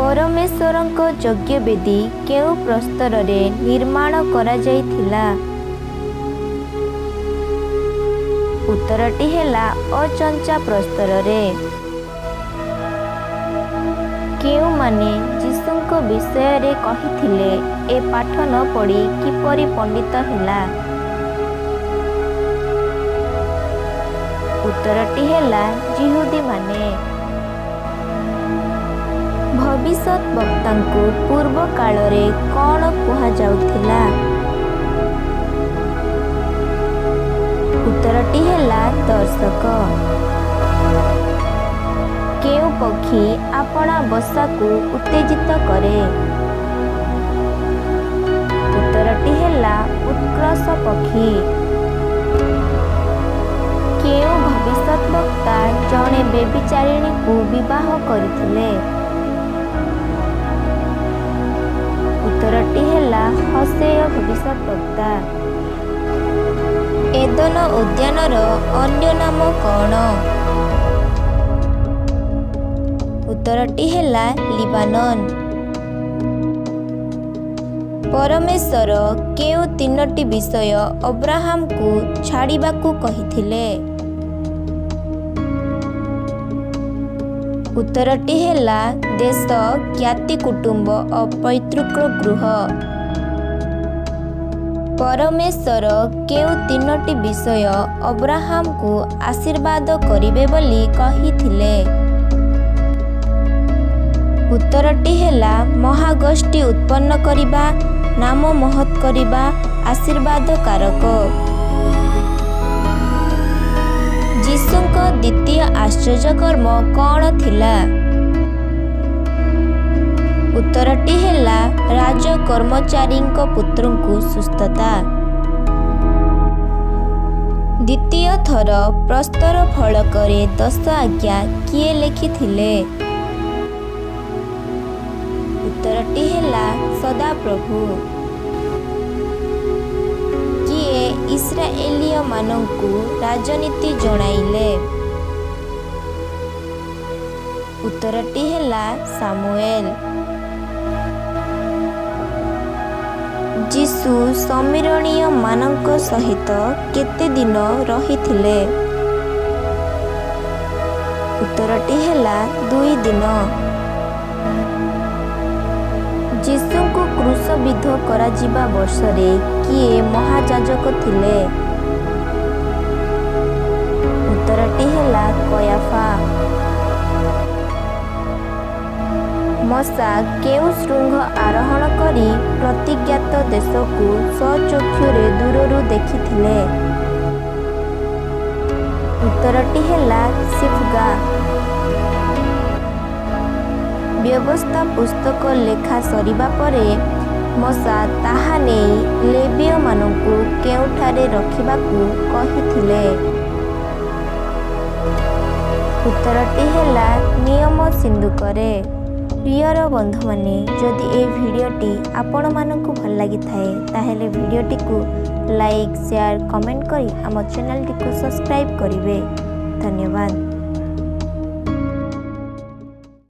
ପରମେଶ୍ୱରଙ୍କ ଯଜ୍ଞବେଦୀ କେଉଁ ପ୍ରସ୍ତରରେ ନିର୍ମାଣ କରାଯାଇଥିଲା? ଉତ୍ତରଟି ହେଲା ଅଚଞ୍ଚା ପ୍ରସ୍ତରରେ। କେଉଁମାନେ ଯୀଶୁଙ୍କ ବିଷୟରେ କହିଥିଲେ, ଏ ପାଠ ନ ପଢ଼ି କିପରି ପଣ୍ଡିତ ହେଲା? ଉତ୍ତରଟି ହେଲା ଯିହୁଦୀମାନେ। ଭବିଷ୍ୟଦ୍‌ବକ୍ତାଙ୍କୁ ପୂର୍ବକାଳରେ କ'ଣ କୁହାଯାଉଥିଲା? ଉତ୍ତରଟି ହେଲା ଦର୍ଶକ। କେଉଁ ପକ୍ଷୀ ଆପଣା ବସାକୁ ଉତ୍ତେଜିତ କରେ? ଉତ୍ତରଟି ହେଲା ଉତ୍କ୍ରୋଶ ପକ୍ଷୀ। କେଉଁ ଭବିଷ୍ୟଦ୍‌ବକ୍ତା ଜଣେ ବ୍ୟଭିଚାରିଣୀକୁ ବିବାହ କରିଥିଲେ? ଉତ୍ତରଟି ହେଲା ହୋଶେୟ ଭବିଷ୍ୟଦ୍‌ବକ୍ତା। ଏଦନ ଉଦ୍ୟାନର ଅନ୍ୟ ନାମ କ'ଣ? ଉତ୍ତରଟି ହେଲା ଲିବାନନ୍। ପରମେଶ୍ୱର କେଉଁ ତିନୋଟି ବିଷୟ ଅବ୍ରାହାମଙ୍କୁ ଛାଡ଼ିବାକୁ କହିଥିଲେ? ଉତ୍ତରଟି ହେଲା ଦେଶ, ଜ୍ଞାତି କୁଟୁମ୍ବ ଓ ପୈତୃକ ଗୃହ। ପରମେଶ୍ୱର କେଉଁ ତିନୋଟି ବିଷୟ ଅବ୍ରାହାମଙ୍କୁ ଆଶୀର୍ବାଦ କରିବେ ବୋଲି କହିଥିଲେ? ଉତ୍ତରଟି ହେଲା ମହାଗୋଷ୍ଠୀ ଉତ୍ପନ୍ନ କରିବା, ନାମ ମହତ୍ କରିବା, ଆଶୀର୍ବାଦ କାରକ। ଯୀଶୁଙ୍କ ଦ୍ୱିତୀୟ ଆଶ୍ଚର୍ଯ୍ୟକର୍ମ କ'ଣ ଥିଲା? ଉତ୍ତରଟି ହେଲା ରାଜକର୍ମଚାରୀଙ୍କ ପୁତ୍ରଙ୍କୁ ସୁସ୍ଥତା। ଦ୍ୱିତୀୟ ଥର ପ୍ରସ୍ତର ଫଳକରେ ଦଶ ଆଜ୍ଞା କିଏ ଲେଖିଥିଲେ? ଉତ୍ତରଟି ହେଲା ସଦାପ୍ରଭୁ। କିଏ ଇସ୍ରାଏଲୀୟମାନଙ୍କୁ ରାଜନୀତି ଜଣାଇଲେ? ଉତ୍ତରଟି ହେଲା ସାମୁଏଲ। ଯୀଶୁ ଶମିରୋଣୀୟମାନଙ୍କ ସହିତ କେତେ ଦିନ ରହିଥିଲେ? ଉତ୍ତରଟି ହେଲା 2 ଦିନ। ଯୀଶୁଙ୍କୁ କ୍ରୁଶବିଦ୍ଧ କରାଯିବା ବର୍ଷରେ କିଏ ମହାଯାଜକ ଥିଲେ? ଉତ୍ତରଟି ହେଲା କୟାଫା। ମୋଶା କେଉଁ ଶୃଙ୍ଗ ଆରୋହଣ କରି ପ୍ରତିଜ୍ଞାତ ଦେଶକୁ ସ୍ୱଚକ୍ଷୁରେ ଦୂରରୁ ଦେଖିଥିଲେ? ଉତ୍ତରଟି ହେଲା ସିଫ୍ଗା। ବ୍ୟବସ୍ଥା ପୁସ୍ତକ ଲେଖା ସରିବା ପରେ ମୋଶା ତାହା ନେଇ ଲେବୀୟମାନଙ୍କୁ କେଉଁଠାରେ ରଖିବାକୁ କହିଥିଲେ? ଉତ୍ତରଟି ହେଲା ନିୟମ ସିନ୍ଦୁକରେ। ପ୍ରିୟର ବନ୍ଧୁମାନେ, ଯଦି ଏ ଭିଡ଼ିଓଟି ଆପଣମାନଙ୍କୁ ଭଲ ଲାଗିଥାଏ, ତାହେଲେ ଭିଡ଼ିଓଟିକୁ ଲାଇକ୍, ସେୟାର, କମେଣ୍ଟ କରି ଆମ ଚ୍ୟାନେଲଟିକୁ ସବସ୍କ୍ରାଇବ୍ କରିବେ। ଧନ୍ୟବାଦ।